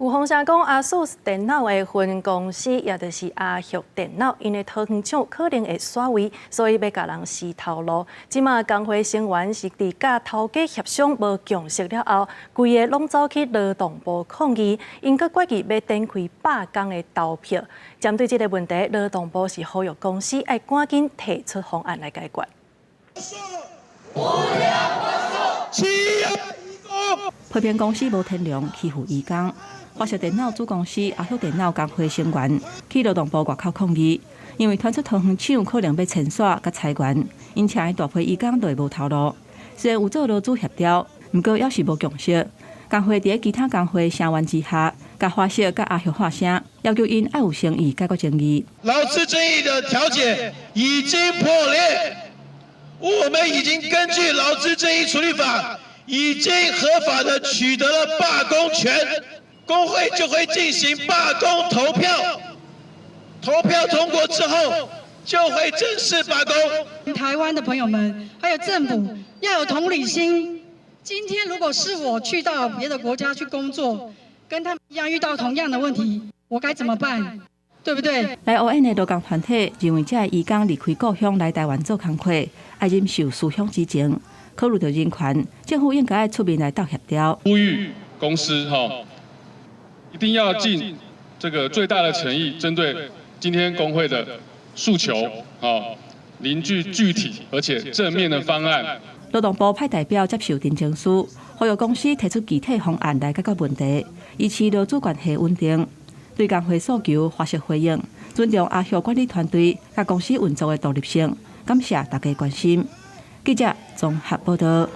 有風聲講，ASUS 電腦的分公司，也就是阿赫電腦，𪜶的桃園廠可能會徙位，所以欲共人辭頭路。這馬工會成員是佇佮頭家協商無共識了後，規个攏走去勞動部抗議，𪜶閣決議欲展開罷工的投票。針對這个問題，勞動部是呼籲公司愛趕緊提出方案來解決。七批評公司無天良，欺負移工。華碩電腦子公司阿赫電腦工會成員去勞動部外口抗議，因為傳出桃園廠可能欲遷徙佮裁員，𪜶請的大批移工就會無頭路。雖然有做勞資協調，毋過猶是無共識。工會佇其他工會聲援之下，共華碩佮阿赫喊聲，要求𪜶愛有誠意解決爭議。勞資爭議的調解已經破裂，我們已經根據勞資爭議處理法，已經合法的取得了罷工權。工會就會進行罷工投票，投票通過之後就會正式罷工。台灣的朋友們，還有政府要有同理心。今天如果是我去到別的國家去工作，跟他們一樣遇到同樣的問題，我該怎麼辦？對不對？來烏演的勞工團體認為，這个移工離開故鄉來台灣做工課，愛忍受思鄉之情，考慮著人權，政府應該愛出面來鬥協調。呼籲公司哈，一定要盡這個最大的誠意，針對今天工會的訴求，啊，凝聚具體而且正面的方案。勞動部派代表接受陳情書，呼籲公司提出具體方案來解決問題，維持勞資關係穩定。對工會訴求，華碩回應，尊重阿赫管理團隊佮公司運作的獨立性，感謝大家關心。記者綜合報道。